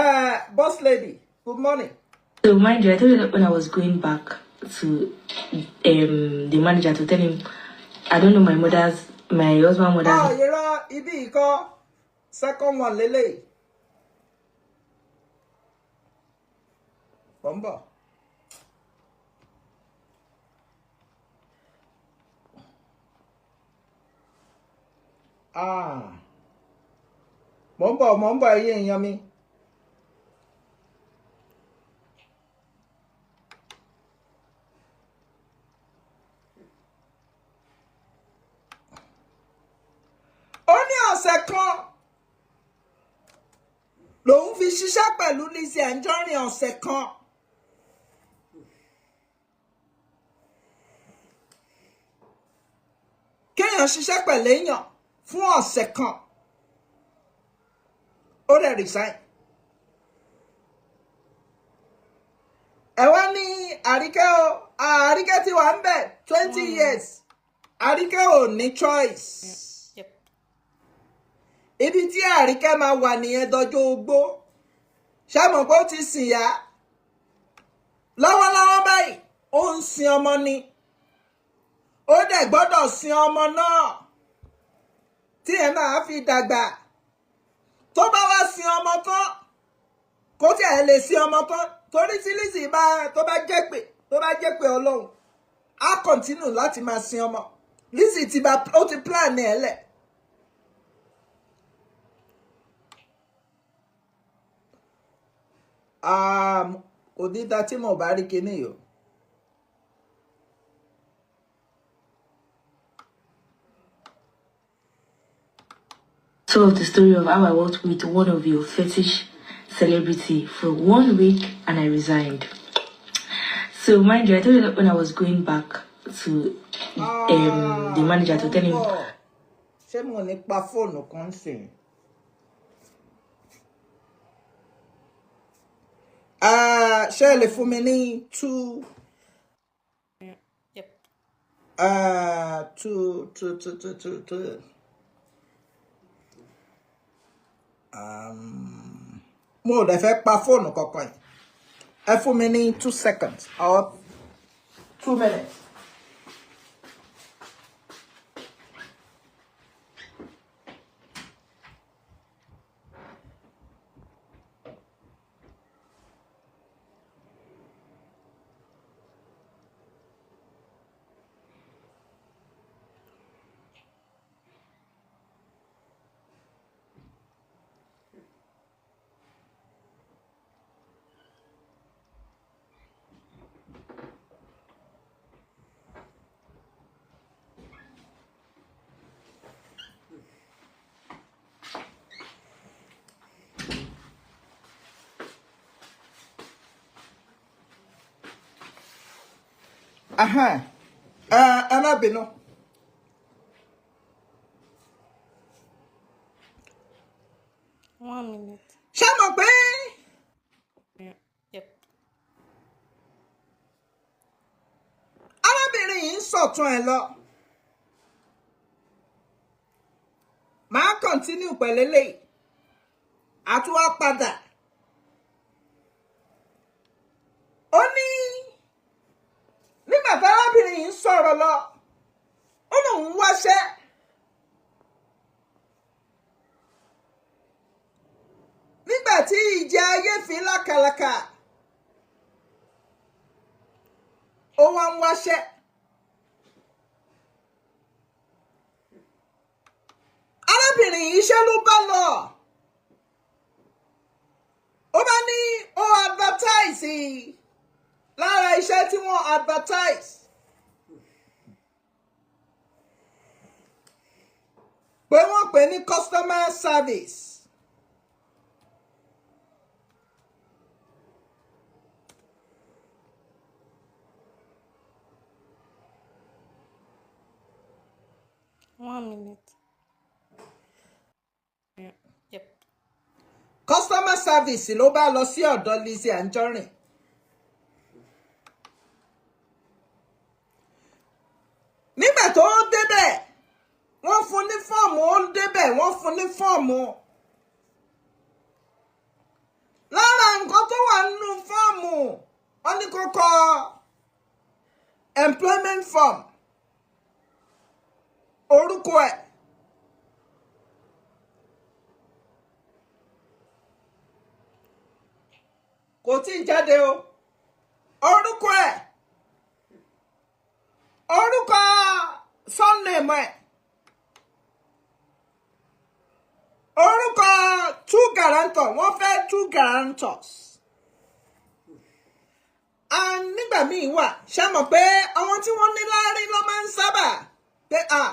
Boss lady, good morning. So mind you, I told you that when I was going back to the manager to tell him I don't know my mother's, my husband mother's. Ah, irọ́, ibi ìkọ́ second one lélẹ̀. Bọ̀ ń bọ̀. Ah, mò ń bọ̀, mò ń bọ̀, ẹ̀yin èèyàn mi. Ó ní ọ̀sẹ̀ kan lòun fi ṣiṣẹ́ pẹ̀lú Lizzy Anjorin, ọ̀sẹ̀ kan. Kéèyàn ṣiṣẹ́ pẹ̀lú èèyàn fún ọ̀sẹ̀ kan, ó dẹ̀ resign. Ẹ wá ní Àríkẹ́ o, Àríkẹ́ ti wà ń bẹ̀ 20 years. Àríkẹ́ ò ní choice. Ibi tí Àríkẹ́ máa wà nìyẹn dọjọ́ ogbó. Ṣàmọ̀ pé ó ti sìn yá lọ́wọ́lọ́wọ́ báyìí? Ó ń sin ọmọ ni, ó dẹ̀ gbọ́dọ̀ sin ọmọ náà tí ẹ̀ náà fi dàgbà. Tó bá wá sin ọmọ tán, kó tí ẹ̀ lè sin ọmọ tán, torí tí Lizzy bá tó bá jẹ́ pé, tó bá jẹ́ pé Ọlọ́run á continue láti máa sin ọmọ. Lizzy ti bá ó ti plan ẹ̀ lẹ̀. Kò ní da tí mo bá rí kinní yìí o. Told the story of how I worked with one of your fetish celebrity for one week and I resigned. So mind you, I told you that when I was going back to the manager to tell him Bọ̀, ṣé mo ní pa fóònù kan sí i? Ah, ṣé ẹ lè fún mi ní two Yep. Two two two two two two mo ò dẹ̀ fẹ́ pa fóònù kankan yìí. Ẹ fún mi ní 2 seconds or 2 minutes. Aha. Ẹ má bínú. One minute. Ṣé mọ̀ pé Yep. arábìnrin yìí ń sọ̀tún ẹ̀ lọ? Màá continue pẹ̀lú eléyìí, àtúwá padà. Ó ní nígbà tí arábìnrin yìí ń sọ̀rọ̀ lọ, ó lóun wáṣẹ́. Nígbà tí ìjẹ ayé fi lákàlàkà, ó wá ń wáṣẹ́. Arábìnrin yìí, iṣẹ́ ló bá lọ. Ó bá ní ó advertise, lára iṣẹ́ tí wọ́n advertise pé wọ́n pè ní customer service. One minute. Yep. Customer service ló bá lọ sí ọ̀dọ̀ Lizzy Anjorin. Nígbà tó débẹ̀, wọ́n fún ní fọ́ọ̀mù. Ó débẹ̀, wọ́n fún ní fọ́ọ̀mù kó kọ employment form, orúkọ ẹ̀, kò tí ì jáde o, orúkọ ẹ̀, orúkọ surname ẹ̀, orúkọ two guarantor. Wọ́n fẹ́ two guarantors. And nígbà míì wà, ṣe mọ̀ pé àwọn tí wọ́n ní láárí ló máa ń sábà pé à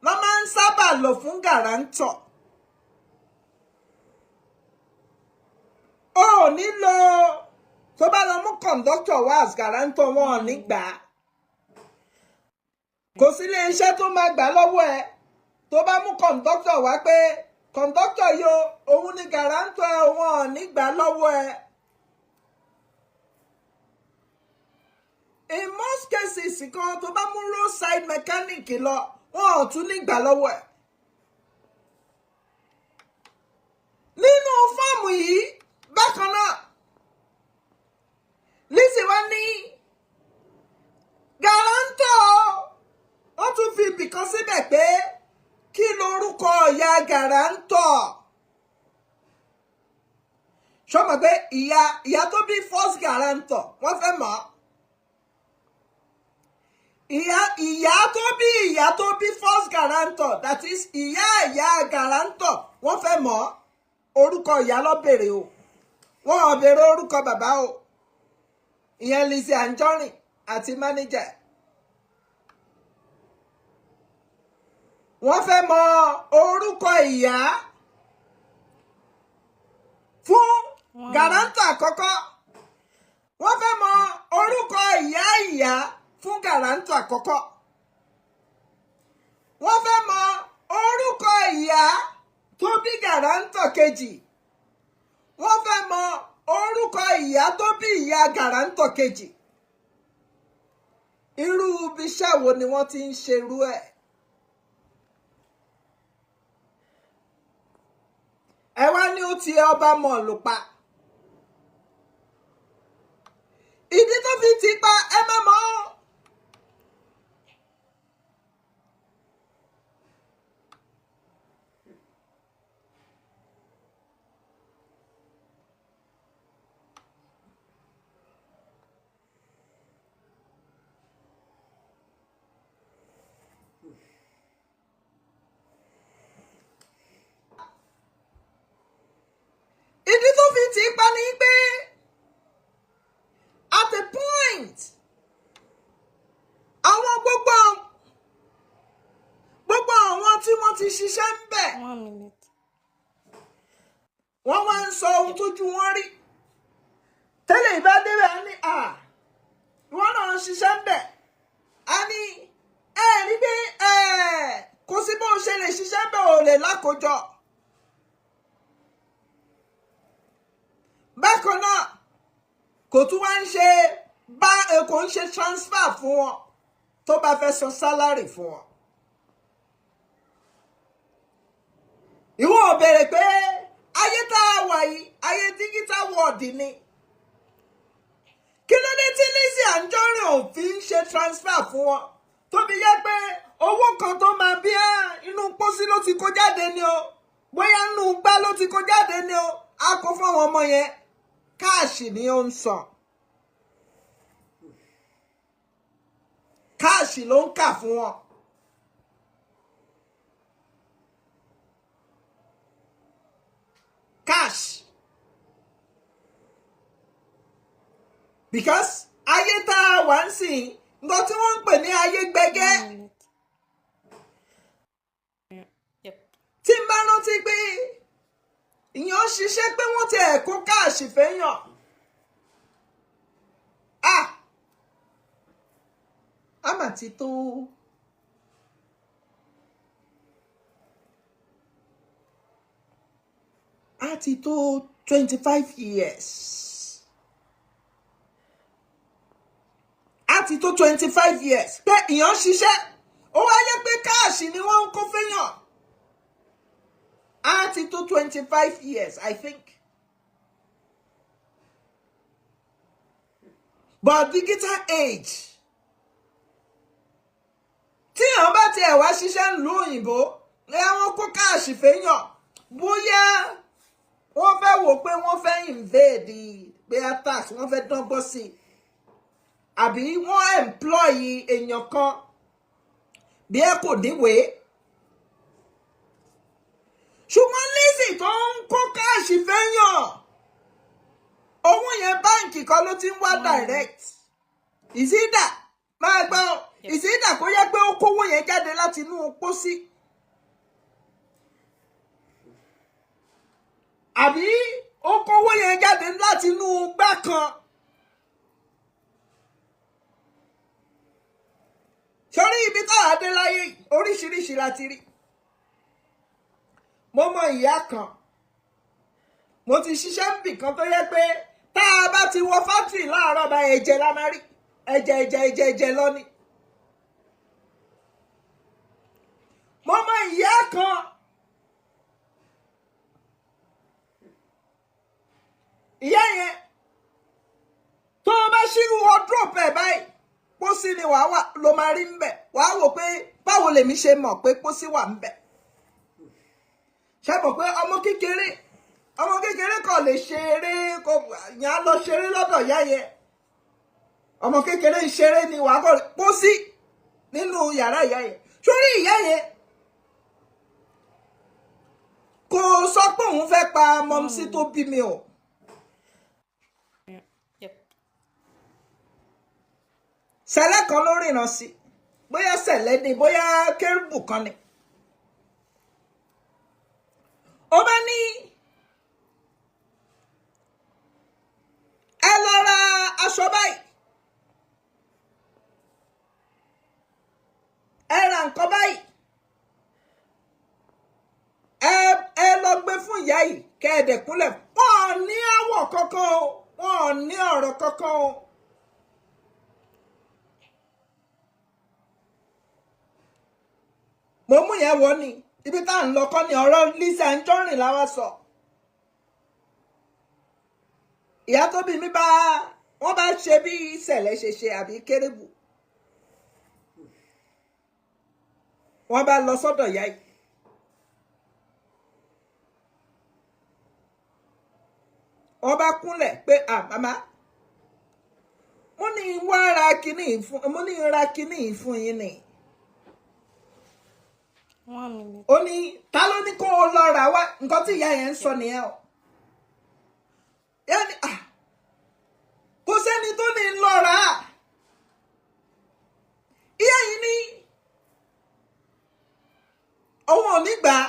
ló máa ń sábà lò fún guarantor. O ò nílò tó bá lọ mú conductor wá as guarantor, wọn ò ní gbà á. Kò sí ilé iṣẹ́ tó máa gbà lọ́wọ́ ẹ tó bá mú conductor wá pé conductor yìí, òun ni guarantor ẹ, wọn ò ní gbà lọ́wọ́ ẹ. In most cases kan, tó bá mú roadside mechanic lọ, wọn ò tún ní gbà lọ́wọ́ ẹ̀. Nínú fọ́ọ̀mù yìí bákan náà, Lizzy wá ní guarantor, wọ́n tún fi ibìkan síbẹ̀ pé kí lorúkọ ìyá guarantor. Ṣọmọ pé ìyá tó bí first guarantor, wọ́n fẹ́ mọ̀ ìyá tó bí ìyá tó bí first guarantor, that is ìyá ìyá guarantor, wọ́n fẹ́ mọ̀. Orúkọ ìyá ló béèrè o, wọ́n ò béèrè orúkọ bàbá o. Ìyẹn Lizzy Anjorin àti manager, wọ́n fẹ́ mọ orúkọ ìyá fún guarantor àkọ́kọ́, wọ́n fẹ́ mọ orúkọ ìyá ìyá fún guarantor àkọ́kọ́, wọ́n fẹ́ mọ orúkọ ìyá tó bí guarantor kejì, wọ́n fẹ́ mọ orúkọ ìyá tó bí ìyá guarantor kejì. Irú ibiṣẹ́ wo ni wọ́n ti ń ṣerú ẹ̀? Ẹ wá ní ó ti ọba mọ̀ ló pa. Ìdí tó fi ti pa, ẹ má mọ̀ ọ́. Ìdí tó fi ti pa ni pé at a point, àwọn gbogbo àwọn tí wọ́n ti ṣiṣẹ́ ń bẹ̀, One minute. wọ́n wá ń sọ ohun tójú wọn rí. Tẹ́lẹ̀ ìbá débẹ̀, á ní à wọ́n náà ń ṣiṣẹ́ ń bẹ̀, á ní ẹ rí pé ẹ kò sí bó ṣe lè ṣiṣẹ́ ń bẹ̀, ò lè lákòjọ. Bákan náà, kò tún wá ń ṣe bá kò ń ṣe transfer fún wọn tó bá fẹ́ san salary fún wọn. Ìwọ ò béèrè pé ayé tá a wà yìí, ayé digital world ni, kí ló dé tí Lizzy Anjorin ò fi ń ṣe transfer fún wọn, tó fi yẹ pé owó kan tó máa bí inú pósí ló ti kó jáde ni o, bóyá inú gbá ló ti kó jáde ni o, á kó fún àwọn ọmọ yẹn? Cash ni ó ń san, cash ló ń kà fún wọn. Cash, because ayé tá a wà ń sìn, nǹkan tí wọ́n ń pè ní ayé gbẹgẹ́. One minute. Yep. Tí n bá rántí pé ìyẹn ṣiṣẹ́ pé wọ́n ti ẹ̀ kó cash fẹ́yàn, ah, á mà ti tó á ti tó 25 years, á ti tó 25 years pé ìyẹn ṣiṣẹ́, ó wáyé pé cash ni wọ́n ń kó fẹ́yàn. Á ti tó 25 years, I think. But digital age, tí àwọn bá tiẹ̀ wá ṣiṣẹ́ ńlú òyìnbó, ní àwọn kó cash fẹ́yàn, bóyá wọ́n fẹ́ wò pé wọ́n fẹ́ invade, bóyá tax, wọ́n fẹ́ dángbọ́n sí i, àbí wọ́n employ èèyàn kan bí ẹ kò níwèé. Ṣùgbọ́n Lizzy tó ń kó cash fẹ́yàn, owó yẹn, báǹkì kan ló ti ń wá direct. Ìsídà máa gbọ́, ìsídà kó yẹ pé ó kówó yẹn jáde láti inú pósí, àbí ó kówó yẹn jáde láti inú gbá kan. Sórí ibi táwa dé láyé, oríṣiríṣi la ti rí. Mo mọ ìyá kan, mo ti ṣiṣẹ́ níbì kan tó yẹ pé tá a bá ti wọ factory láàárọ̀ bá, ẹ̀jẹ̀ la máa rí, ẹ̀jẹ̀, ẹ̀jẹ̀, ẹ̀jẹ̀, ẹ̀jẹ̀ lọ ni. Mo mọ ìyá kan, ìyá yẹn, tó o bá ṣírú wardrobe ẹ̀ báyìí, pósí ni wàá wà ló máa rí ńbẹ̀. Wàá wò pé báwo lèmi ṣe mọ̀ pé pósí wà ńbẹ̀. Ṣe mọ̀ pé ọmọ kékeré kò lè ṣeré, kò yàn á lọ ṣeré lọ́dọ̀ ìyá yẹn. Ọmọ kékeré ń ṣeré ni wàá kọ́ pósí nínú yàrá ìyá yẹn. Sórí ìyá yẹn, kò sọ pé òun fẹ́ pa mọ́mísí tó bí mi o. Sẹ̀lẹ̀ kan ló rìnà sí, bóyá sẹ̀lẹ̀ ni, bóyá kérúbù kan ni. Ó bá ní ẹ lọ ra aṣọ báyìí, ẹ ra nǹkan báyìí, ẹ lọ gbé fún ìyá yìí kẹ́ẹ̀dẹ̀kúnlẹ̀. Wọn ò ní àwọ̀ kankan o, wọn ò ní ọ̀rọ̀ kankan o. Mo mú yẹn wọ ni ibi tá à ń lọ kọ́ ni ọ̀rọ̀ Lizzy Anjorin la wá sọ. Ìyá tó bí mi bá wọ́n bá ṣe bí ìṣẹ̀lẹ̀ ṣe ṣe àbí kérébù, wọ́n bá lọ sọ́dọ̀ ìyá yìí. Wọ́n bá kúnlẹ̀ pé, "À màmá, mo ní wá ra kinní fún, mo ní ra kinní fún yín ni." One minute. Ó ní, "Ta ló ní kó o lọ rà wá?" Nǹkan tí ìyá yẹn ń sọ nìyẹn o. Yẹn ni, "Ah, kò sẹ́ni tó ní lọ rà á." Ìyá yìí ní òun ò ní gbà á.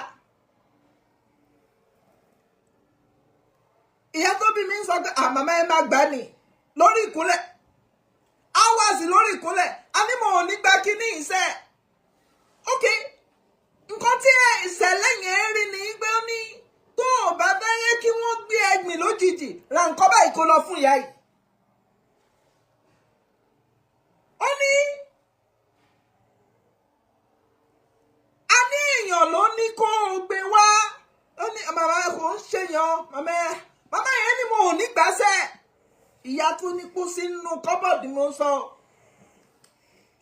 Ìyá tó bí mi ń sọ pé, "À màmá, ẹ má gbà á nì." Lórí ìkúnlẹ̀, hours lórí ìkúnlẹ̀, a ní mo ò ní gbà kíní ìṣe. Ok, nǹkan tí ìṣẹ̀lẹ̀ yẹn rí ni pé ó ní tó o bá fẹ́ yẹ kí wọ́n gbé ẹgbìn lójijì, ra nǹkan báyìí kó lọ fún ìyá yìí. Ó ní a ní èèyàn ló ní kó o gbé wá. Ó ní, "Màmá, kò ń ṣèyàn màmá ẹ." Màmá yẹn ní mo ò ní gbàṣẹ. Ìyá tó ní kú sínú kọ́bọ̀dù mo ń sọ,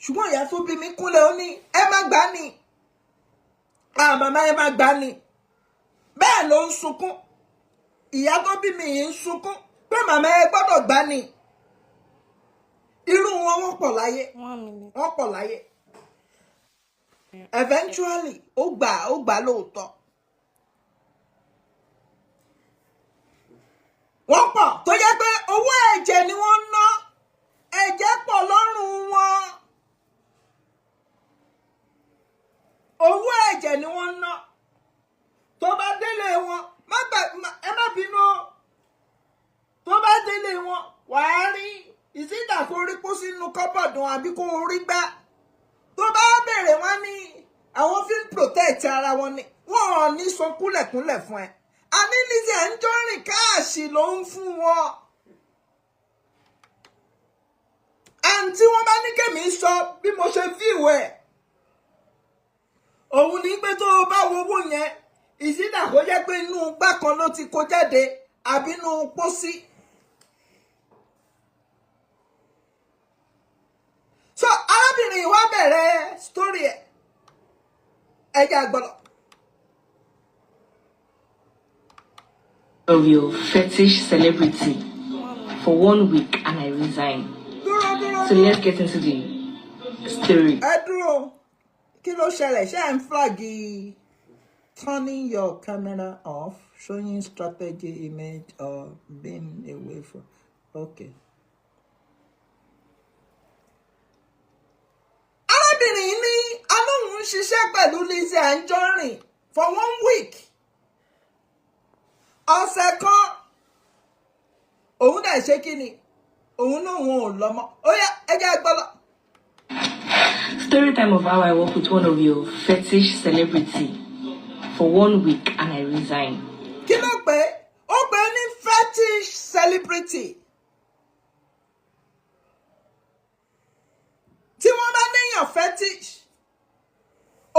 ṣùgbọ́n ìyá tó bí mi kúnlẹ̀, ó ní ẹ má gbà á ni, à màmá, ẹ má gbà á ni. Bẹ́ẹ̀ ló ń sunkún. Ìyá tó bí mi yìí ń sunkún pé màmá, ẹ gbọ́dọ̀ gbà á ni. Irú wọn, wọ́n pọ̀ láyé. One minute. Wọ́n pọ̀ láyé. Eventually ó gbà, ó gbà lóòótọ́. Wọ́n pọ̀ tó jẹ́ pé owó ẹ̀jẹ̀ ni wọ́n ń ná, ẹ̀jẹ̀ pọ̀ lọ́rùn wọn, owó ẹ̀jẹ̀ ni wọ́n ń ná. Tó bá délé wọn, má gbà, ẹ má bínú o, tó bá délé wọn, wàá rí ìsídà kó rí kó sínú kọ́bọ̀dù àbí kó rí gbá. Tó bá béèrè, wọn ní àwọn fi ń protect ara wọn ni, wọn ò ní sọ kúlẹ̀kúlẹ̀ fún ẹ. Àní Lizzy Anjorin, cash ló ń fún wọn. Àǹtí, wọn bá ní kẹ́mi sọ bí mo ṣe fíìwẹ̀ ẹ̀, òun ní pé tó o bá wo owó yẹn, ìsídà kó jẹ́ pé inú igbá kan ló ti kó jáde àbí inú pósí. So arábìnrin yìí wá bẹ̀rẹ̀ story ẹ̀, ẹ jẹ́ á gbọ́. Of your fetish celebrity for one week and I resigned. Dúró, dúró. So let's get into the story. Ẹ dúró, kí ló ṣẹlẹ̀? Ṣé ẹ̀ ń flag? Turning your camera off, showing strategy image or being away from, okay. Arábìnrin yìí ní alóhùn ń ṣiṣẹ́ pẹ̀lú Lizzy Anjorin for one week, ọ̀sẹ̀ kan. Òun dẹ̀ ṣe kí ni? Òun náà òun ò lọ́mọ. Ó yá, ẹ jẹ́ á gbọ́ lọ. Story time of how I work with one of your fetish celebrity for one week and I resigned. Kí ló pé? Ó pè é ní fetish celebrity. Tí wọ́n bá níyàn fetish,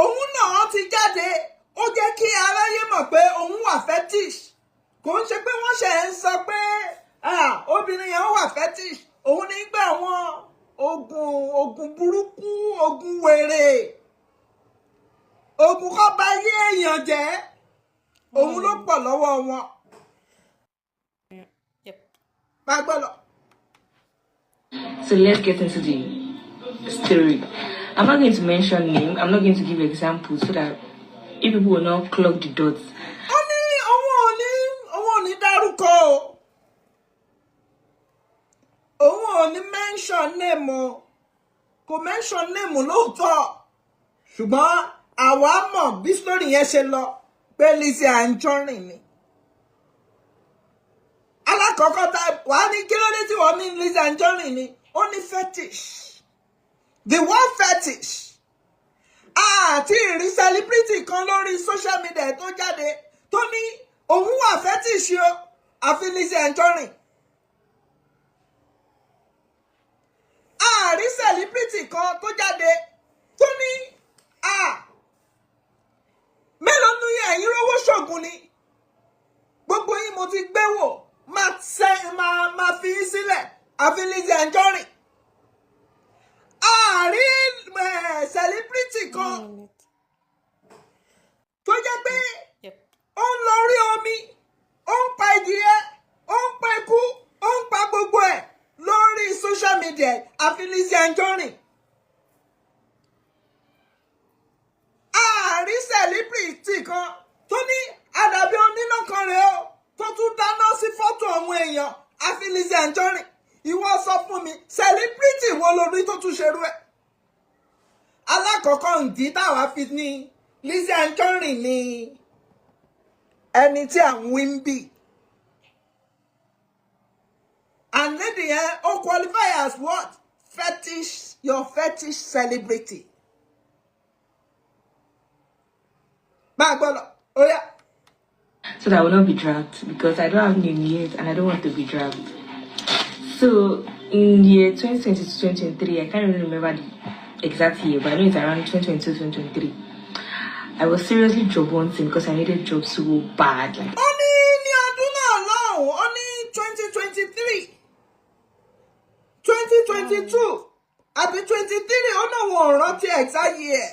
òun náà ti jáde, ó jẹ́ kí aráyé mọ̀ pé òun wà fetish. Kò ń ṣe pé wọ́n ṣe ń sọ pé, ah, obìnrin yẹn wà fetish. Òun ní gbà àwọn oògùn, oògùn burúkú, oògùn wèrè, oògùn kọ́ bá yé èèyàn jẹ́, òun ló pọ̀ lọ́wọ́ wọn. Máa gbọ́ lọ. So let's get into the story. I'm not going to mention name. I'm not going to give examples so that if people will not clog the dots. Ó ní òun ò ní dárúkọ o, òun ò ní mention name o. Kò mention name lóòótọ́, ṣùgbọ́n àwa mọ̀ bí story yẹn ṣe lọ pé Lizzy Anjorin ni alákọ̀ọ́kọ́. Tá wàá ní kí ló dé tí wọ́n ní Lizzy Anjorin ni? Ó ní fetish, the word fetish, àti ìrí celebrity kan lórí social media tó jáde tó ní òun wà fetish o, àfi Lizzy Anjorin. Àrí celebrity kan tó jáde tó ní à mélòó ní ẹ̀yin rówó ṣògùn ni. Gbogbo yín mo ti gbé wò, máa ṣe máa fi yín sílẹ̀, àfi Lizzy Anjorin. Àrí celebrity kan One minute. tó jẹ́ pé ó ń lọ orí omi, ó ń pa ìdíyẹ, ó ń pa ikú, ó ń pa gbogbo ẹ̀ lórí social media, àfi Lizzy Anjorin. Ààrí celebrity kan tó ní àdàbí oníná kan rèé o, tó tún dáná sí fọ́tò àwọn èèyàn, àfi Lizzy Anjorin. Ìwọ sọ fún mi, celebrity wo lórí tó tún ṣerú ẹ̀? Alákọ̀ọ́kọ́ ǹdí táwa fi ní Lizzy Anjorin ni ẹni tí à ń wí ń bì, and lady yẹn ó qualify as what? Fetish, your fetish celebrity. Máa gbọ́ lọ, ó yá. So that I will not be dragged because I don't have name yet and I don't want to be dragged. So in year 2022 2023, I can't really remember the exact year, but I know it's around 2022 2023. I was seriously job hunting because I needed job so bad. Like Ó ní ní ọdún náà lọ́hùn, ó ní 2023, 2022 àbí 23, ó náà wọn ò rántí exact year.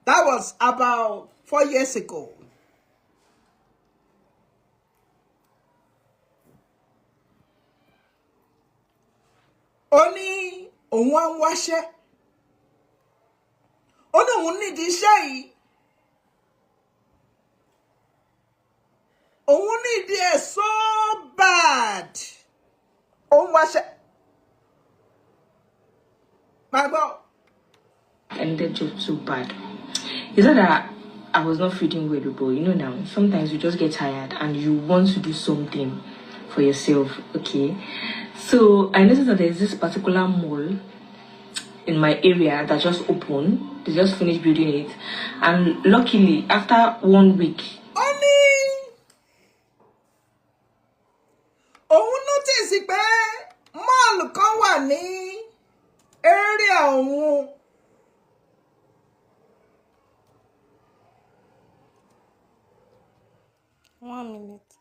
That was about 4 years ago. Ó ní òun á ń wáṣẹ́, ó ní òun nídìí iṣẹ́ yìí, òun nídìí ẹ̀ so bad, òun wáṣẹ́. Máa gbọ́. I needed job so bad. It's not that I was not feeling well, but you know now, sometimes you just get tired and you want to do something for yourself. Okay. So I noticed that there's this particular mall in my area that just opened. They just finished building it. And luckily, after one week, Ó ní òun notice pé mall kan wà ní area òun. One minute.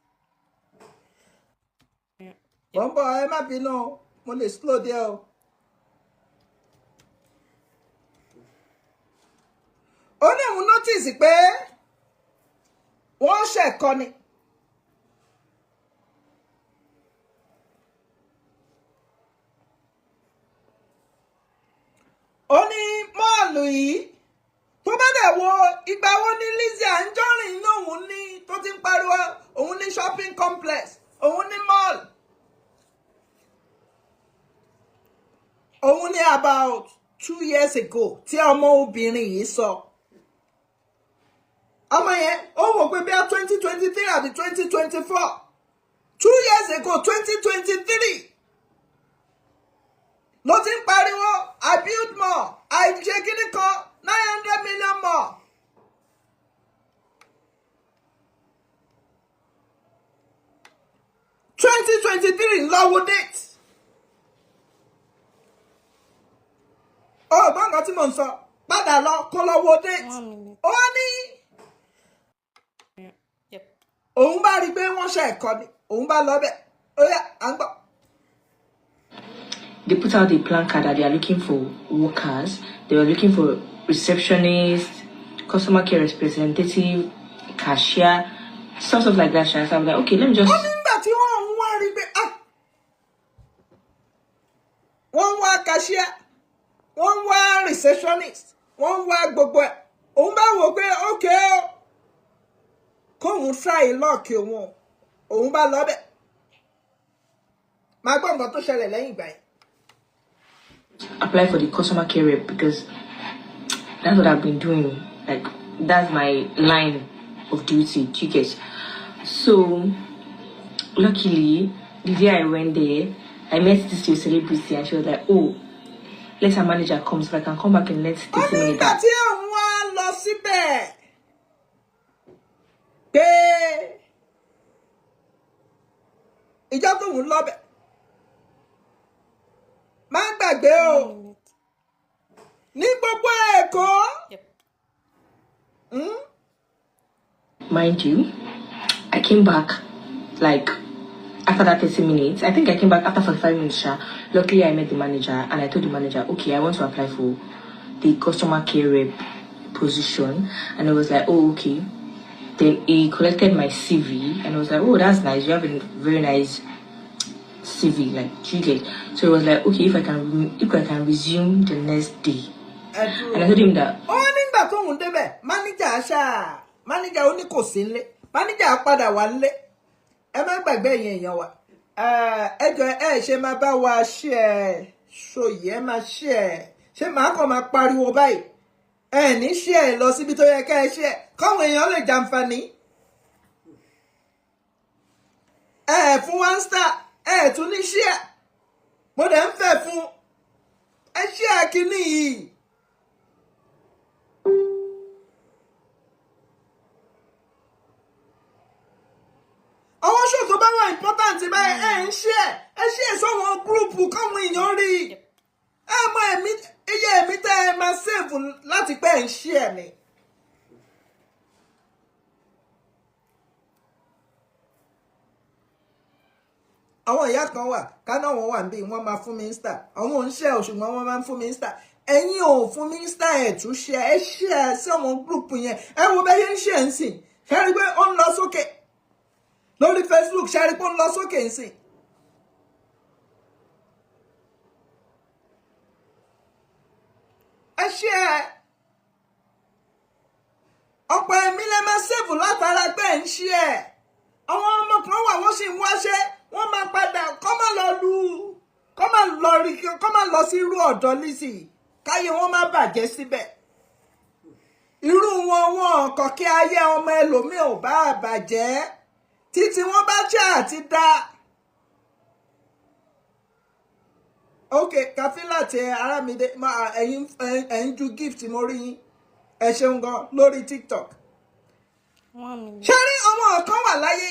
Mo ń bọ̀, ẹ má bínú o. Mo lè slow díẹ̀ o. Ó ní òun notice pé wọ́n ṣẹ̀kọ́ ni. Ó ní mall yìí, tó bá dẹ̀ wo ìgbà wo ní Lizzy Anjorin lòun ní tó ti ń pariwo òun ní shopping complex, òun ní mall. Òun ní about 2 years ago tí ọmọ obìnrin yìí sọ. Ọmọ yẹn ó wò pé bí i 2023 àbí 2024, 2 years ago, 2023 ló ti ń pariwo, "I build more, I ṣe kíní kan, 900 million more." 2023 lọ́wọ́ date. Ọgbọ́n nǹkan tí mò ń sọ, padà lọ kó lọ wo date. One minute. Ó ní òun bá rí i pé wọ́n ṣe ẹ̀kọ́ ni, òun bá lọ bẹ̀. Ó yá, à ń gbọ́. They put out a placard that they are looking for workers. They were looking for receptionist, customer care representative, cashier, stuff like that. So I was like, okay, let me just Ó ní nígbà tí wọ́n ń wá rí i pé, ah, wọ́n ń wá cashier, wọ́n ń wá receptionist, wọ́n ń wá gbogbo ẹ̀, òun bá wò ó pé okay o, kóun try luck òun. Òun bá lọ bẹ̀. Máa gbọ́ nǹkan tó ṣẹlẹ̀ lẹ́yìn ìgbà yẹn. Apply for the customer care rep because that's what I've been doing. Like, that's my line of duty. Do you get? So luckily, the day I went there, I met this new celebrity and she was like, "Oh, let her manager come so I can come back in the next Ó 30 ní minutes." ìgbà tí òun wá lọ síbẹ̀ pé ìjọ tóun lọ́bẹ̀, má gbàgbé o, One minute. ní gbogbo Èkó. Mind you, I came back like after that 30 minutes. I think I came back after 45 minutes. Sha. Luckily, I met the manager and I told the manager, "Okay, I want to apply for the customer care rep position." And I was like, "Oh, okay." Then he collected my CV and I was like, "Oh, that's nice. You have a very nice CV." Like, do you get? So he was like, "Okay, if I can resume the next day." Ẹ dúró. And I told him that Ó nígbà tóun débẹ̀, máníjà ṣáà, máníjà ó ní kò sí nílé, máníjà padà wà nílé. Ẹ má gbàgbé, ẹ̀yin èèyàn wa, ẹ jọ, ẹ ṣe máa bá wa ṣe ẹ ṣòyí, ẹ máa ṣe ẹ ṣé màá kàn máa pariwo báyìí, ẹ ní ṣe ẹ lọ síbi tó yẹ ká ẹ ṣe ẹ káwọn èèyàn lè jàǹfààní. Ẹ fún one star, ẹ tún ní ṣe ẹ, mo dẹ̀ ń fẹ́ fún ẹ ṣe ẹ kínní yìí. Àwọn show tó bá wà important báyìí, ẹ ń ṣe ẹ, ẹ ṣe ẹ sọ́wọ́n group káwọn èèyàn rí i. Ẹ mọ ẹ̀mí, iye ẹ̀mí tẹ́ ẹ máa save láti pẹ́ ẹ̀ ń ṣe ẹ̀ ni. Àwọn ìyá kan wà káná, wọn wà níbí, wọ́n máa fún mi star. Àwọn ò ń ṣe ò, ṣùgbọ́n wọ́n máa ń fún mi star. Ẹ̀yin ò fún mi star, ẹ̀ tún ṣe ẹ, ṣe ẹ sí àwọn group yẹn. Ẹ wo bẹ́ẹ̀ yẹn ń ṣe ẹ̀ ń sìn, ṣe é rí i pé ó ń lọ sókè lórí Facebook? Ṣe é rí i pé ó ń lọ sókè ń sìn? Ẹ ṣe ẹ, ọ̀pọ̀ ẹ̀mí lẹ máa save látara pé ẹ̀ ń ṣe ẹ̀. Àwọn ọmọ kan wà, wọ́n sì ń wáṣẹ́, wọ́n máa padà kọ́ máa lọ lu, kọ́ máa lọ rí, kọ́ máa lọ sí irú ọ̀dọ́ Lizzy, káyé wọn má bàjẹ́ síbẹ̀. Irú wọn, wọn kọ̀ kí ayé ọmọ ẹlòmíì ò bá bàjẹ́ títí wọ́n bá ṣe àti dá. Ok, Kafila tí Arámidé, ẹ̀yin ẹ̀yin ju gift, mo rí yín, ẹ ṣeun gan lórí TikTok. One minute. Ṣé rí àwọn kan wà láyé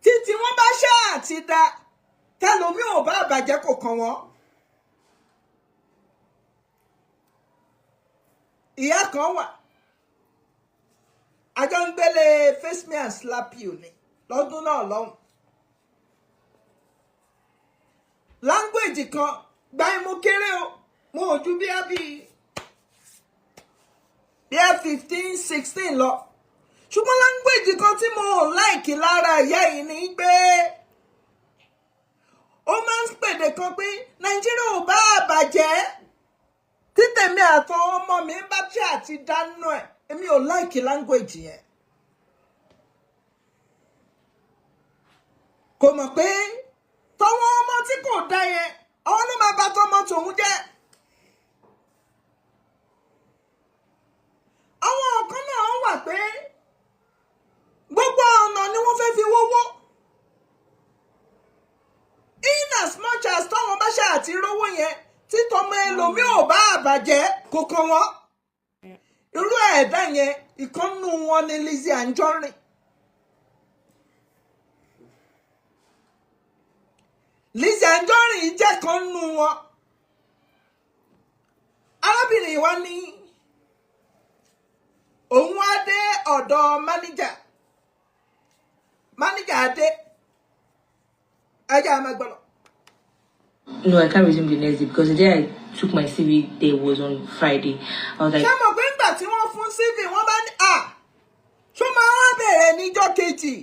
títí wọ́n bá ṣe àti dá, tẹlomi ò bá bàjẹ́, kò kàn wọ́n. Ìyá kan wà, àjọ ń gbélé face me and slap you ni lọ́dún náà lọ́hùn. Language kan gba mo kéré o, mo ò ju bíi 15, 16 lọ, ṣùgbọ́n language kan tí mo ò like lára ìyá yìí ni pé ó máa ń pèdè kan pé Nàìjíríà ò bá bàjẹ́, títẹ̀mí àtọwọn ọmọ mi bá tí àti dáná ẹ̀. Èmi ò like language yẹn. Kò mọ̀ pé tọwọn ọmọ tí kò dá yẹn, àwọn ló máa bà tọmọ tòun jẹ́. Àwọn kan náà wà pé gbogbo ọ̀nà ni wọ́n fẹ́ fi wówó, in as much as tọ́wọn bá ṣe àti rówó yẹn, títọ́mọ ẹlòmíì ò bá àbàjẹ́, kò kàn wọ́n. Irú ẹ̀dá yẹn, ìkànnù wọn ni Lizzy Anjorin. Lizzy Anjorin jẹ́ kan nù wọn. Arábìnrin wa ní òun á dé ọ̀dọ̀ máníjà. Máníjà dé ẹjẹ́ àmọ́ gbọ́dọ̀. No, I can't resume the next day because the day I took my CV there was on Friday. I was like, Ṣé mọ̀ pé ńgbà tí wọ́n fún CV, wọ́n bá ní à ṣó máa wá bẹ̀rẹ̀ níjọ́ kejì?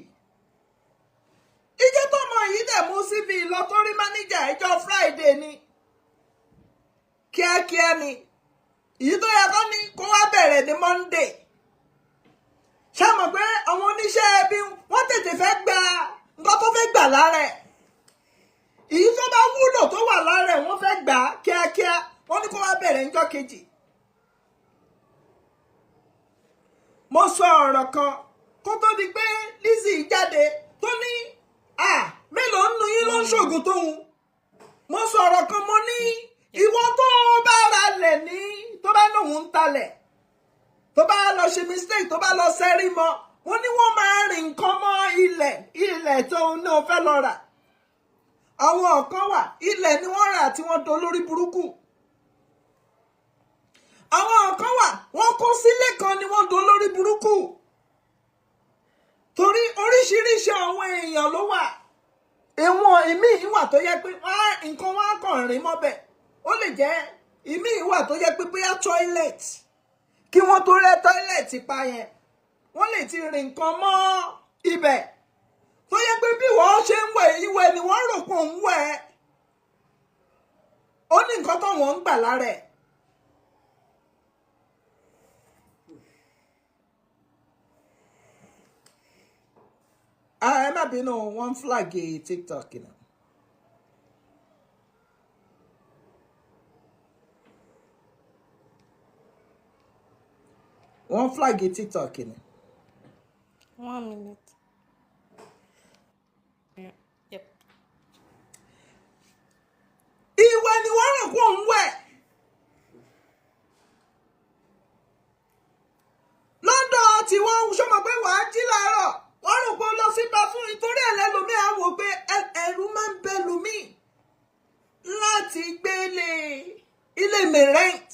Ìjọ tọmọ yìí dẹ̀ mú CV lọ tó rí máníjà, ìjọ Friday ni. Kíákíá ni èyí tó yẹ kó ní kó wá bẹ̀rẹ̀ ní Monday. Ṣé mọ̀ pé àwọn oníṣẹ́ ẹbí wọ́n tètè fẹ́ gba nǹkan tó fẹ́ gbà lára ẹ̀? Èyí tó bá wúlò tó wà lára ẹ̀, wọ́n fẹ́ gbà á kíákíá. Wọ́n ní kó wá bẹ̀rẹ̀ níjọ́ kejì. Mo sọ ọ̀rọ̀ kan kó tó di pé Lizzy jáde tó ní à mélòó nínú yín ló ń ṣògùn tóun. Mo sọ ọ̀rọ̀ kan, mo ní ìwọ tó bá ra lẹ̀ ní tó bá lòun ń talẹ̀, tó bá lọ ṣe mistake, tó bá lọ sẹ́rí mọ́, wọ́n ní wọ́n máa rìn nǹkan mọ́ ilẹ̀ ilẹ̀ tó ní o fẹ́ lọ rà. Àwọn kan wà, ilẹ̀ ni wọ́n rà tí wọ́n dolórí burúkú. Àwọn kan wà, wọ́n kó sílé kan ni wọ́n dolórí burúkú, torí oríṣiríṣi àwọn èèyàn ló wà. Ìwọ̀n ìmíì wà tó yẹ pé nǹkan wọn á kàn rìn mọ́bẹ̀. Ó lè jẹ́ ìmíì wà tó yẹ pé bóyá toilet, kí wọ́n tó rẹ́ toilet pa yẹn, wọ́n lè ti rìn nǹkan mọ́ ibẹ̀ tó yẹ pé bí wọ́n ṣe ń wẹ̀, ìwẹ̀ ni wọ́n rò pé òun wẹ̀. Ó ní nǹkan tó wọ́n ń gbà lára ẹ̀. Ah, ẹ má bínú, wọ́n flag TikTok náà. Wọ́n flag TikTok ni. One minute. Yeah. Yep. Ìwẹ̀ ni wọ́n rò pé òun wẹ̀. Lọ́dọ̀ tí wọ́n ṣọmọ pé wàá jí láàárọ̀, wọ́n rò pé ó lọ sí bathroom, nítorí ẹ̀ lẹ́lòmíì á wò pé ẹ̀rù máa ń bẹ lòmíì láti gbélé ilé mi rent.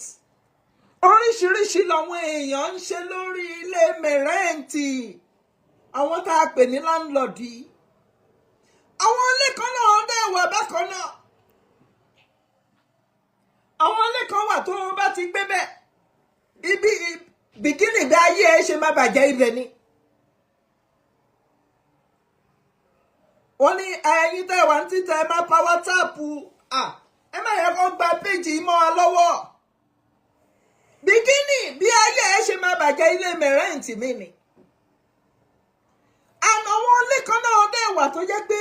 Oríṣiríṣi làwọn èèyàn ń ṣe lórí ilé mi rent, àwọn tá a pè ní landlord. Àwọn ilé kan náà dẹ̀ wà bákan náà. Àwọn ilé kan wà tó wọn bá ti gbé bẹ́ẹ̀, ibi bìkínì bí ayé ẹ ṣe máa bàjẹ́ ibẹ̀ ni. Wọ́n ní ẹyin tẹ́ wà ní títẹ̀, ẹ má power tap, ẹ má yẹ kó gba péjì mọ́ ọ lọ́wọ́. Bìkínì bí ayé ẹ ṣe máa bàjẹ́ ilé mi rent mi ni. Àná àwọn ilé kan náà dẹ̀ wà tó jẹ́ pé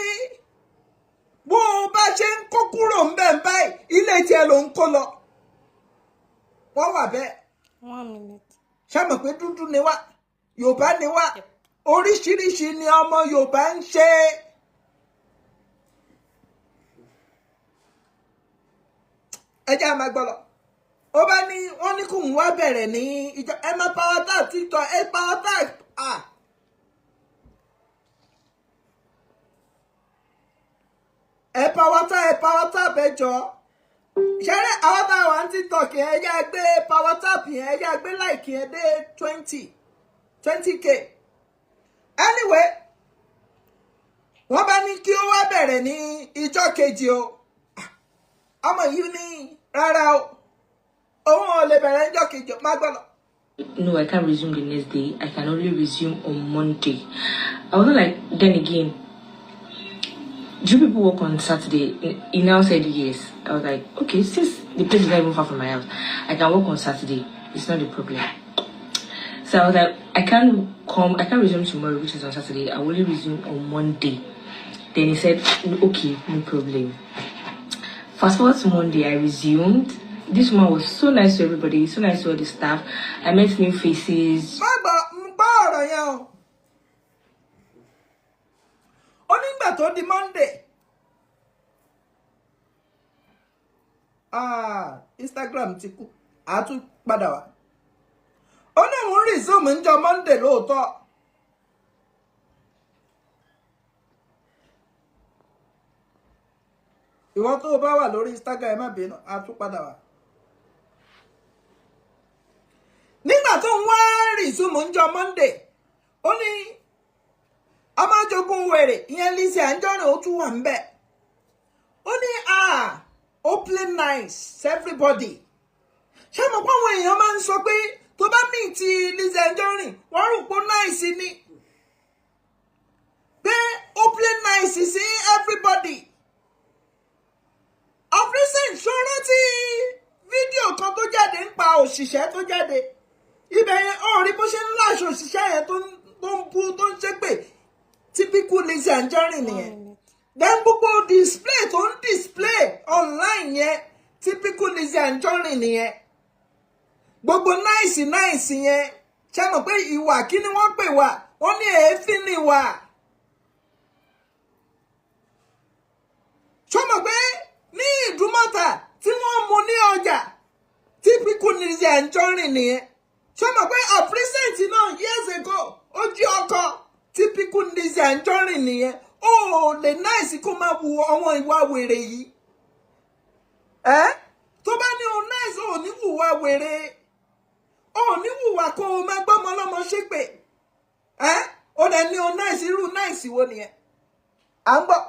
bó o bá ṣe ń kó kúrò ń bẹ̀ ń báyìí, ilé tiẹ̀ ló ń kó lọ. Wọ́n wà bẹ́ẹ̀. One minute. Ṣé mọ̀ pé dúdú ni wá, Yorùbá ni wá, oríṣiríṣi ni ọmọ Yorùbá ń ṣe. Ẹ jẹ́ àmà gbọ́dọ̀. Ó bá ní wọ́n ní kóun wá bẹ̀rẹ̀ ní ìjọ. Ẹ má power tap TikTok, ẹ power tap. Ah. Ẹ power tap, ẹ power tap, ẹ jọ. Ṣẹ́rẹ́ àwọn tá a wà ní TikTok yẹn, ẹ yá gbé power tap yẹn, ẹ yá gbé like yẹn dé 20K. Anyway, wọ́n bá ní kí ó wá bẹ̀rẹ̀ ní ìjọ kejì o. Ọmọ yìí ní rárá o, òun ò lè bẹ̀rẹ̀ níjọ́ kejì. Má gbọ́ lọ. No, I can't resume the next day. I can only resume on Monday. I was not like, then again, do you people work on Saturday? He now said yes. I was like, okay, since the place is not even far from my house, I can work on Saturday. It's not a problem. So I was like, I can't come, I can't resume tomorrow, which is on Saturday. I will only resume on Monday. Then he said, okay, no problem. Fast forward to Monday, I resumed. This woman was so nice to everybody, so nice to all the staff. I met new faces. Má gbọ́, ń gbọ́ ọ̀rọ̀ yẹn o. Ó nígbà tó di Monday, ah, Instagram ti kú, àá tún padà wá. Ó ní òun resume ńjọ́ Monday lóòótọ́. Ìwọ tó o bá wà lórí Instagram, ẹ má bínú, àá tún padà wá. Nígbà tó ń wá resume ńjọ́ Monday, ó ní ọmọjogun wèrè ìyẹn Lizzy Anjorin, ó tún wà ń bẹ̀. Ó ní, ah, ó play nice everybody. Ṣé mo pé àwọn èèyàn máa ń sọ pé tó bá meet Lizzy Anjorin, wọ́n rò pé nice ni, pé ó play nice sí everybody. Of recent, ṣó rántí fídíò kan tó jáde ń pa òṣìṣẹ́ tó jáde ibẹ̀ yẹn? Ó rí bó ṣe ń láṣọ òṣìṣẹ́ yẹn tó ń bú, tó ń ṣépè. Typical Lizzy Anjorin nìyẹn. Then gbogbo display tó ń display online yẹn, typical Lizzy Anjorin nìyẹn. Gbogbo nice nice yẹn, ṣe mọ̀ pé ìwà kí ni wọ́n pè wá? Wọ́n ní èéfín ni wà. Ṣó mọ̀ pé ní Ìdúmọ̀tà tí wọ́n mú ní ọjà, typical Lizzy Anjorin nìyẹn? Ṣó mọ̀ pé of recent náà, years ago, ó jí ọkọ? Typical Lizzy Anjorin nìyẹn. Ó lè nice kó máa wu àwọn ìwà wèrè yìí. Ẹ́ tó bá ní òun nice, ò ní hùwà wèrè, ò ní hùwà kó o máa gbọ́mọ lọ́mọ ṣépè. Ẹ́ ó dẹ̀ ní òun nice, irú nice wo nìyẹn? À ń gbọ́.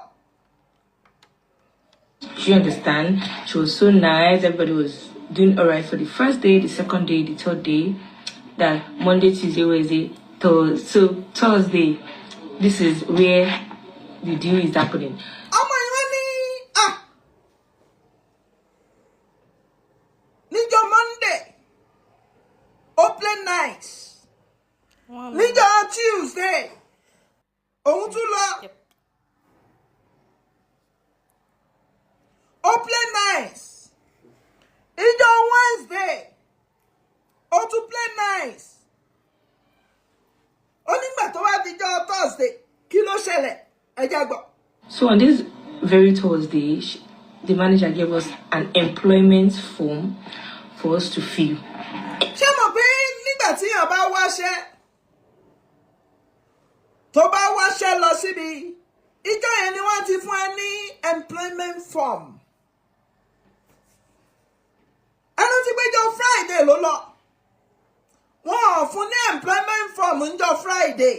Do you understand? She was so nice. Everybody was doing alright for the first day, the second day, the third day. That Monday, Tuesday, Wednesday, Thursday. So Thursday, this is where the deal is happening. Ọmọ yìí, wọ́n ní, ah, níjọ́ Monday, ó play nice. One minute. Níjọ́ Tuesday, òun tún lọ. Ó play nice. Ìjọ́ Wednesday, ó tún play nice. Ó nígbà tó wá dijọ́ Thursday, kí ló ṣẹlẹ̀? Ẹ jẹ́ gbọ́. So on this very Thursday, the manager gave us an employment form for us to fill. Ṣé mọ̀ pé nígbà tí èèyàn bá wáṣẹ́, tó bá wáṣẹ́ lọ síbi, ìjọ yẹn ni wọ́n ti fún ẹ ní employment form. Ẹnu tí péjọ Friday ló lọ, wọn ò fún ní employment form ńjọ́ Friday.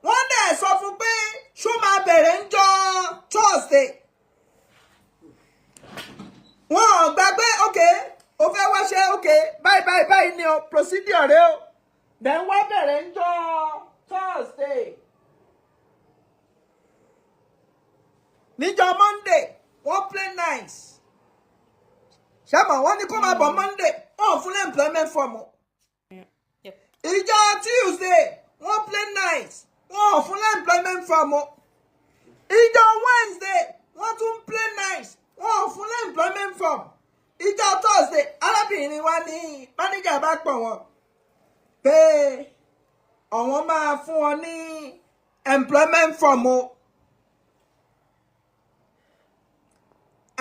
Wọ́n dẹ̀ sọ fún pé ṣó máa bẹ̀rẹ̀ ńjọ́ Thursday. Wọn ò gbàgbé. Ok, o fẹ́ wáṣẹ́, ok, báyìí báyìí báyìí ni o, procedure rẹ o, then wá bẹ̀rẹ̀ ńjọ́ Thursday. Níjọ́ Monday, wọ́n play nice. Ṣáàmà wọ́n ní kó máa bọ̀ Monday, wọ́n ò fún ní employment form o. Ìjọ́ Tuesday, wọ́n play nice, wọ́n ò fún ní employment form o. Ìjọ́ Wednesday, wọ́n tún play nice, wọ́n ò fún ní employment form. Ìjọ́ Thursday, arábìnrin wa ní manager bá pọ̀ wọ́n pé àwọn máa fún wọn ní employment form o,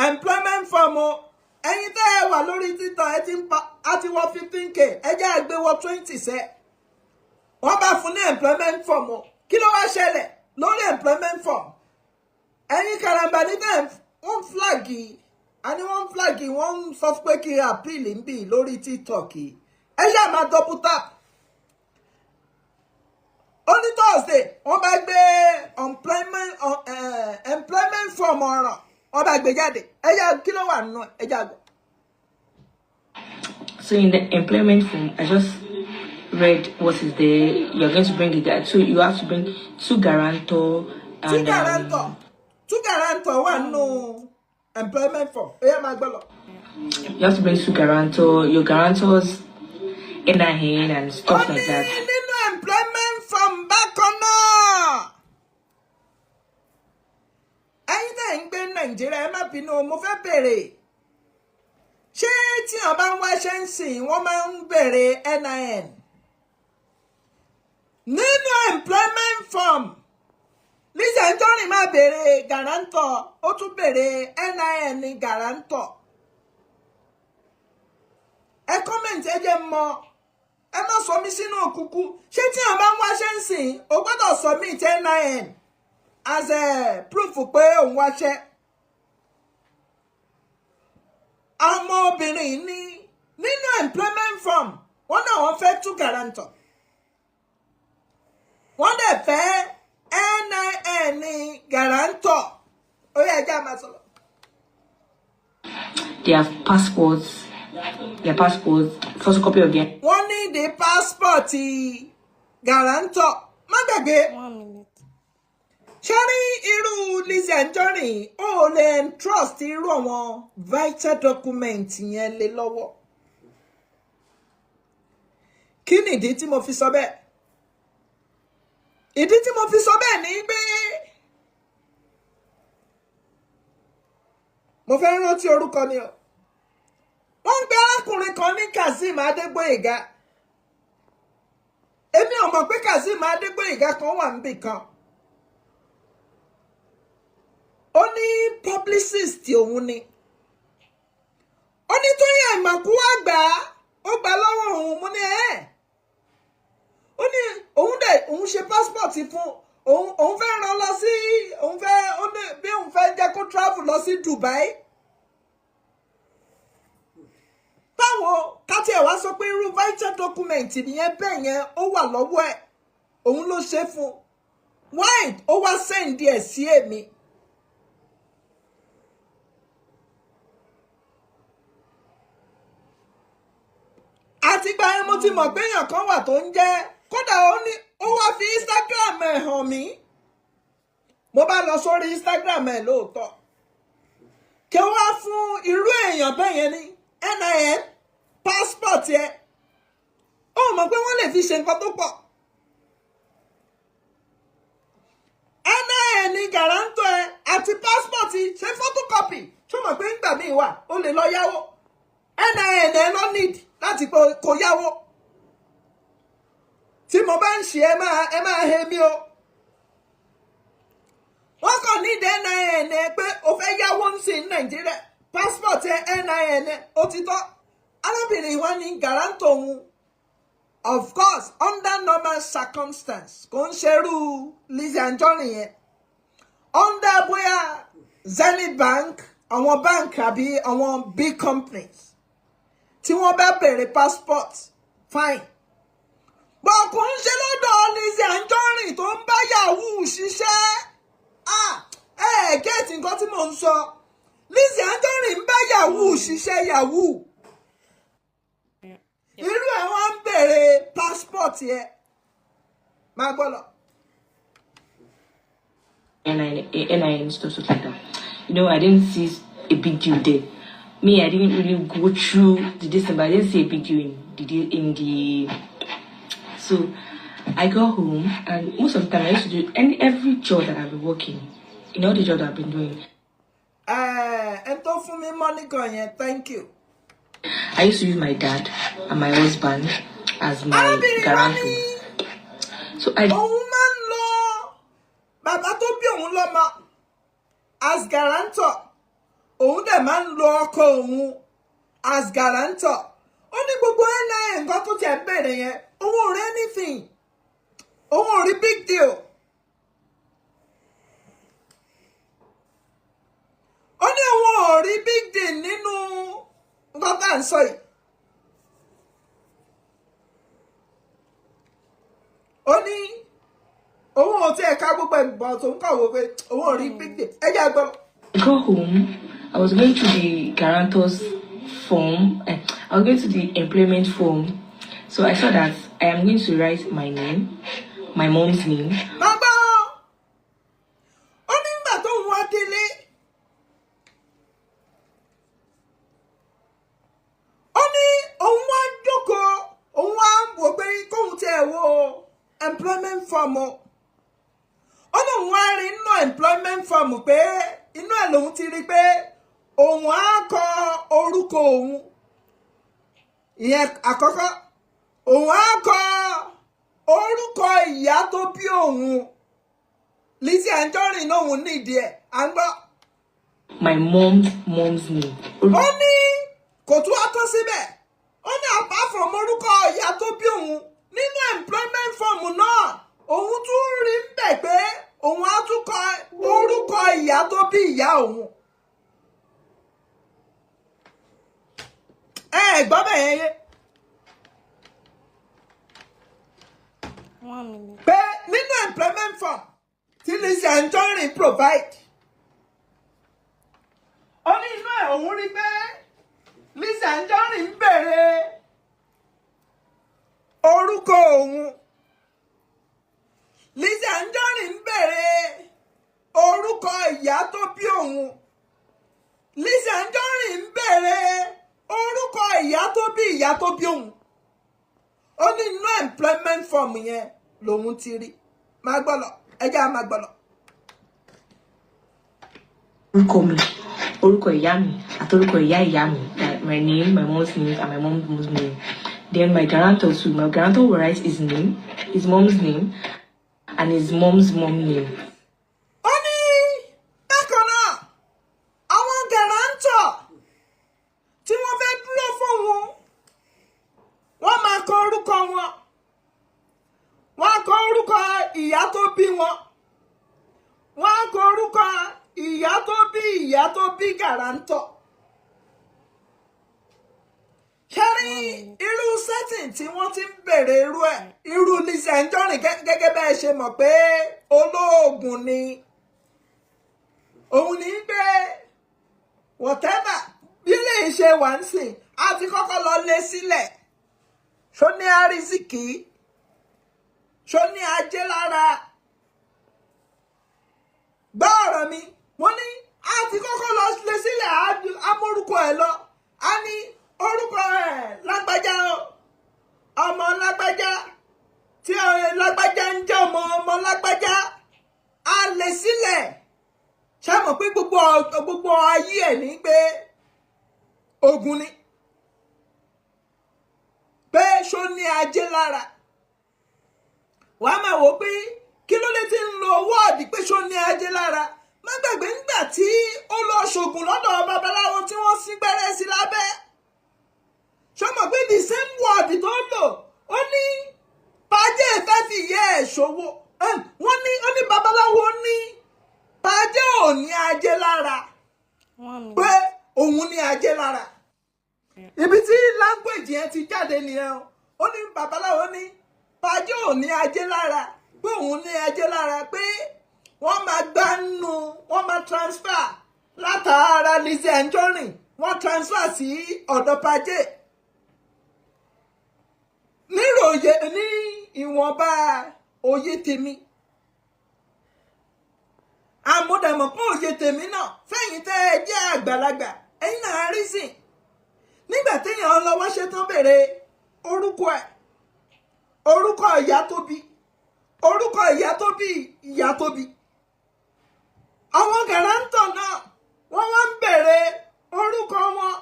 employment form o. Ẹ̀yin tẹ́ ẹ wà lórí títàn, ẹ ti ń pa á ti wọ 15K, ẹ jẹ́ àgbéwọ 20 sẹ́. Wọ́n bá fún ní employment form o. Kí ló wá ṣẹlẹ̀ lórí employment form? Ẹ̀yin karambà ní tẹ́ wọ́n flag, àní wọ́n flag, wọ́n ń sọ pé kí appeal ń bì lórí TikTok. Ẹ ṣáà máa double tap. Ó ní Thursday, wọ́n bá gbé employment form ọ̀ràn, wọ́n Ọba gbé jáde. Ẹ̀yà kí ló wà nínú ẹ̀já gbọ́. So in the employment form, I just read what is there. You're going to bring the guy. So you have to bring two guarantor Two and guarantor, two guarantor wà nínú employment form. Ó yá, máa gbọ́ lọ. You have to bring two guarantor, your guarantors NIN and Ó stuff ní like that. nínú employment form bákan náà. Ẹ̀yin tẹ́ ń gbé Nàìjíríà, ẹ má bínú o, mo fẹ́ bèrè, ṣé tí wọ́n bá ń wáṣẹ́ ń sìn, wọ́n máa ń bèrè NIN nínú employment form? Lizzy Anjorin máa bèrè guarantor, ó tún bèrè NIN ní guarantor. Ẹ comment, ẹ jẹ́ mọ̀, ẹ má sọ mí sínú òkùnkùn. Ṣé tí wọ́n bá ń wáṣẹ́ ń sìn, o gbọ́dọ̀ submit NIN as a proof pé òun wáṣẹ́? Àwọn obìnrin ní nínú employment form, wọ́n náà wọ́n fẹ́ two guarantor, wọ́n dẹ̀ fẹ́ NIN ní guarantor. Ó yẹ ẹjẹ́ àmà sọ̀rọ̀. They have passports, their passports, photocopy of their Wọ́n ní the passport guarantor. Má gbàgbé. One minute. Ṣé rí irú Lizzy Anjorin, ó lè trust irú àwọn vital document yẹn lé lọ́wọ́. Kí ni ìdí tí mo fi sọ bẹ́ẹ̀? Ìdí tí mo fi sọ bẹ́ẹ̀ ni pé mo fẹ́ rántí orúkọ ni o. Wọ́n ń gbé arákùnrin kan ní Kazeem Adégbóyèga. Èmi ò mọ̀ pé Kazeem Adégbóyèga kan wà níbì kan. Ó ní publicist òun ni. Ó ní Tóyìn Àìmàkù wá gbà á, ó gbà lọ́wọ́ òun. Mo ní ẹ̀, ó ní òun dẹ̀ òun ṣe passport fún òun, òun fẹ́ rán lọ sí, òun fẹ́, ó ní bí òun fẹ́ jẹ́ kó travel lọ sí Dubai. Báwo káti ẹ̀ wá sọ pé irú vital document nìyẹn bẹ́ẹ̀ yẹn, ó wà lọ́wọ́ ẹ̀, òun ló ṣe fún? Why ó wá send ẹ̀ sí èmi? Àtìgbà yẹn mo ti mọ̀ pé èèyàn kan wà tó ń jẹ́. Kódà ó ní ó wá fi Instagram ẹ̀ hàn mí. Mo bá lọ sórí Instagram ẹ̀ lóòótọ́, kí wá fún irú èèyàn bẹ́ẹ̀ yẹn ní NIN, passport yẹ, ó mọ̀ pé wọ́n lè fi ṣe nǹkan tó pọ̀. NIN ní guarantor ẹ àti passport, ṣe photocopy. Ṣó mọ̀ pé ńgbà míì wà, ó lè lọ yáwó, NIN ẹ lọ need láti kó yáwó? Tí mo bá ń ṣe, ẹ máa he mí o. Wọ́n kàn ní NIN ẹ pé o fẹ́ yáwó ń sìn Nàìjíríà, passport ẹ, NIN ẹ, ó ti tọ́. Arábìnrin wa ní guarantor òun, of course under normal circumstance, kò ń ṣerú Lizzy Anjorin yẹn, under bóyá Zenith Bank, àwọn bank àbí àwọn big companies, tí wọ́n bá béèrè passport, fine, bọ̀ kò ń ṣe lọ́dọ̀ Lizzy Anjorin tó ń bá yahoo ṣiṣẹ́. Ah, ẹ get nǹkan tí mò ń sọ? Lizzy Anjorin ń bá yahoo ṣiṣẹ́, yahoo. Irú ẹ̀ wọ́n ń béèrè passport yẹn. Máa gbọ́ lọ. NIN, NIN stuff, stuff like that. I didn't see a big deal there. Me, I didn't really go through the distance, but I didn't see a big deal in the. So, I got home, and most of the time I used to do any every job that I've been working, in all the job that I've been doing. Ẹ tó fún mi money gan yẹn, thank you. I used to use my dad and my husband as my Arábìnrin wa ní guarantor. So I òun máa ń lo bàbá tó bí òun lọ́mọ as guarantor, òun dẹ̀ máa ń lo ọkọ òun as guarantor. Ó ní gbogbo NIN, nǹkan tó tiẹ̀ ń bèrè yẹn, òun ò rí anything, òun ò rí big deal. Ó ní òun ò rí big deal nínú nǹkan tá à ń sọ yìí. Ó ní òun ò tiẹ̀ ká gbogbo ẹ̀ bọ̀, tó ń kọ̀wé pé òun ò rí big deal. Ẹ jẹ́ àgbọ̀. Got home, I was going to the guarantors form. I was going to the employment form. So I saw that I am going to write my name, my mom's name, Máa gbọ́, ó ní nígbà tó ń wá délé, ó ní òun wá jókòó, òun wá wò pé kóun tiẹ̀ wo employment form o. Ó ní òun wá rí nínú employment form pé inú ẹ̀ lòun ti rí pé òun á kọ orúkọ òun, ìyẹn àkọ́kọ́, òun á kọ orúkọ ìyá tó bí òun. Lizzy Anjorin náà, òun nídìí ẹ̀, à ń gbọ́. My mom's mom's name. Ó ní kò tún wá tán síbẹ̀, ó ní apart from orúkọ ìyá tó bí òun, nínú employment form náà, òun tún rí ń bẹ̀ pé òun á tún kọ orúkọ ìyá tó bí ìyá òun. Ẹ ẹ gbọ́ bẹ́ẹ̀ yẹn yé. One minute. Pé nínú employment form tí Lizzy Anjorin provide, ó ní inú ẹ̀ òun rí pé Lizzy Anjorin ń béèrè orúkọ òun, Lizzy Anjorin ń béèrè orúkọ ìyá tó bí òun, Lizzy Anjorin ń béèrè orúkọ ìyá tó bí ìyá tó bí òun. Ó ní inú employment form yẹn lòun ti rí. Máa gbọ́ lọ, ẹ jẹ́ á máa gbọ́ lọ. Orúkọ mi, orúkọ ìyá mi, àti orúkọ ìyá ìyá mi. Like my name, my mom's name, and my mom's mom's name. Then my guarantor too. My guarantor will write his name, his mom's name, and his mom's mom name. Ó ní bákan náà, àwọn guarantor tí wọ́n fẹ́ dúró fóun, wọ́n máa kọ orúkọ wọn, wọ́n á kọ orúkọ ìyá tó bí wọn, wọ́n á kọ orúkọ ìyá tó bí ìyá tó bí guarantor. Ṣé rí irú setting tí wọ́n ti ń bèrè irú ẹ̀, irú Lizzy Anjorin, gẹ́gẹ́ bẹ́ẹ̀ ṣe mọ̀ pé olóògùn ni òun, ní pé whatever bí lè ṣe wà ń sìn, á ti kọ́kọ́ lọ lé sílẹ̀, ṣó ní àrísìkí, ṣó ní ajé lára. Gbọ́ ọ̀rọ̀ mi, wọ́n ní á ti kọ́kọ́ lọ lé sílẹ̀, á mórúkọ ẹ̀ lọ, á ní orúkọ ẹ̀ lágbájá o, ọmọ lágbájá tí ọ̀rẹ́ lágbájá ń jẹ́ ọmọ ọmọ lágbájá, á lé sílẹ̀. Ṣé mọ̀ pé gbogbo ayé ẹ̀ ní pé ogun ni, pé ṣó ní ajé lára. Wàá máa wò ó pé kí ló lè ti ń lo word pé ṣó ní ajé lára. Má gbàgbé nígbà tí ó lọ ṣògùn lọ́dọ̀ babaláwo tí wọ́n sín gbẹ́rẹ́ sí lábẹ́, ṣó mọ̀ pé the same word tó lò, ó ní pàjẹ́ fẹ́ fi ìyá ẹ̀ ṣòwò. Wọ́n ní, ó ní babaláwo ní pàjẹ́ ò ní ajé lára. One minute. Pé òun ní ajé lára. Ibi tí language yẹn ti jáde nìyẹn o. Ó ní babaláwo ní pàjẹ́ ò ní ajé lára, pé òun ní ajé lára, pé wọ́n máa gbá nù, wọ́n máa transfer látara Lizzy Anjorin, wọ́n transfer sí ọ̀dọ̀ pàjẹ́ níròyè. Ní ìwọ̀nba òye tèmi, àmúdàmọ̀ pé òye tèmi náà fẹ̀yìn tẹ́ ẹ jẹ́ àgbàlagbà, ẹ̀yin náà rí sìn nígbà téèyàn lọ wáṣẹ́ tán, béèrè orúkọ ẹ̀, orúkọ ìyá tó bí, orúkọ ìyá tó bí ìyá tó bí. Àwọn guarantor náà, wọ́n wá ń béèrè orúkọ wọn,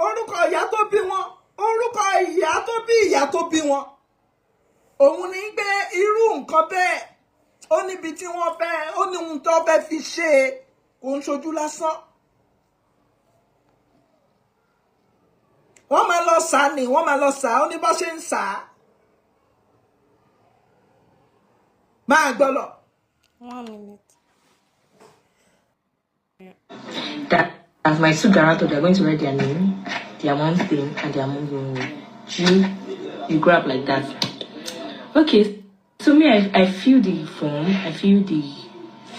orúkọ ìyá tó bí wọn, orúkọ ìyá tó bí ìyá tó bí wọn. Òun ní pé irú nǹkan bẹ́ẹ̀, ó níbi tí wọ́n fẹ́, ó ní ohun tó fẹ́ fi ṣe é, kò ń ṣojú lásán. Wọ́n máa lọ sá ni, wọ́n máa lọ sá, ó ní bó ṣe ń sá. Máa gbọ́ lọ. One minute. That as my two guarantor, they're going to write their name, their mom's name, and their mom's name. You grab like that. Okay, so me, I fill the form. I fill the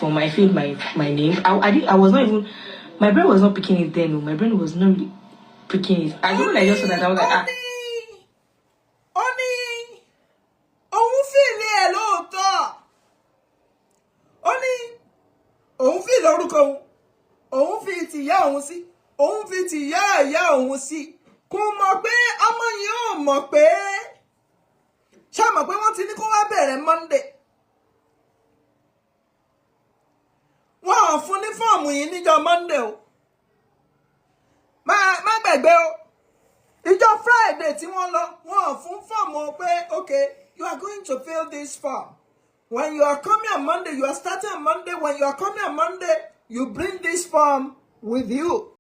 form. I filled my name. I did, I was not even, my brain was not picking it then. No. My brain was not really picking it. I when I just saw that, I was like, Ó ah. ní ó ní òun fill ẹ̀ lóòótọ́. Ó ní òun fill orúkọ òun, òun fi tìyá òun sí, òun fi tìyá ìyá òun sí. Kò mọ̀ pé ọmọ yìí ò mọ̀ pé, ṣé mọ̀ pé wọ́n ti ní kó wá bẹ̀rẹ̀ Monday. Wọ́n ò fún ní fọ́ọ̀mù yìí níjọ́ Monday o. Má gbàgbé o, ìjọ́ Friday tí wọ́n lọ, wọ́n ò fún fọ́ọ̀mù o pé, "Okay, you are going to fill this form. When you are coming on Monday, you are starting on Monday. When you are coming on Monday, you bring this form with you."